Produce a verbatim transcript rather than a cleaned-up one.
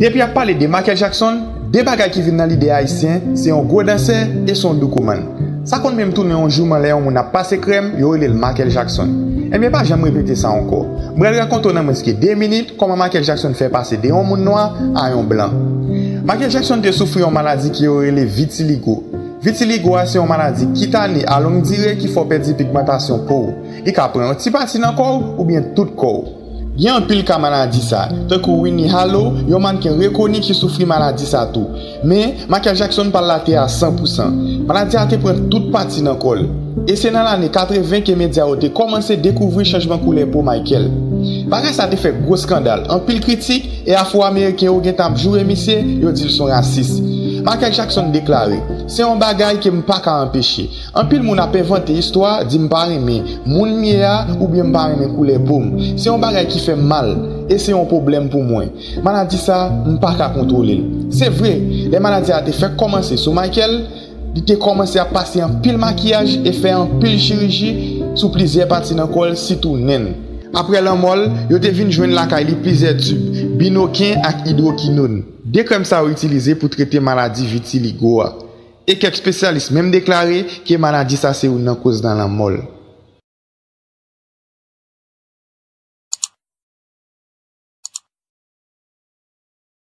Depi y ap pale de Michael Jackson, de bagay ki vin nan lide ayisyen, se yon gwo dansè e se yon doukoumann. Sa konn menm tounen yon jouman lè yon moun ap pase krèm, yo rele l Michael Jackson. Ebyen, pa janm repete sa ankò. M pral rakonte w nan mwens ke de minit kòman Michael Jackson fè pase de yon moun nwa a yon blan. Michael Jackson te soufri yon maladi ke yo rele vitiligo. Vitiligo a se yon maladi kitane a long dire ki fè w pèdi pigmantasyon po w. Li ka pran yon ti pati nan kò w oubyen tout kò w. Gen anpil ka maladi sa, tankou Winnie Harlow, yon mannken rekoni ki soufri maladi sa tou. Men, Michael Jackson pa l la te a san pou san. Maladi a te pran tout pati nan kò l. E se nan lane katreven ke medya yo te kòmanse dekouvri chanjman koulè po Michael. Bagay sa te fè gwo eskandal, anpil kritik, e Afwo-Ameriken yo gentan ap joure misye, yo di l se yon rasis. Michael Jackson deklare, "Se yon bagay ke m pa ka anpeche. Anpil moun ap envante istwa, di m pa renmen moun m ye a, oubyen m pa renmen koulè po m. Se yon bagay ki fè m mal, e se yon pwoblèm pou mwen. Maladi sa, m pa ka kontwole l." Se vre, lè maladi a te fèk kòmanse sou Michael, li te kòmanse ap pase anpil makiyaj e fè anpil chiriji sou plizyè pati nan kò l, sitou nen l. Apre lanmò l, yo te vin jwenn lakay li plizyè tib, binoken ak idwokinòn. De krèm sa yo itilize pou trete maladi vitiligo a. E kèk espesyalis menm deklare ke maladi sa se youn nan koz nan lanmò l.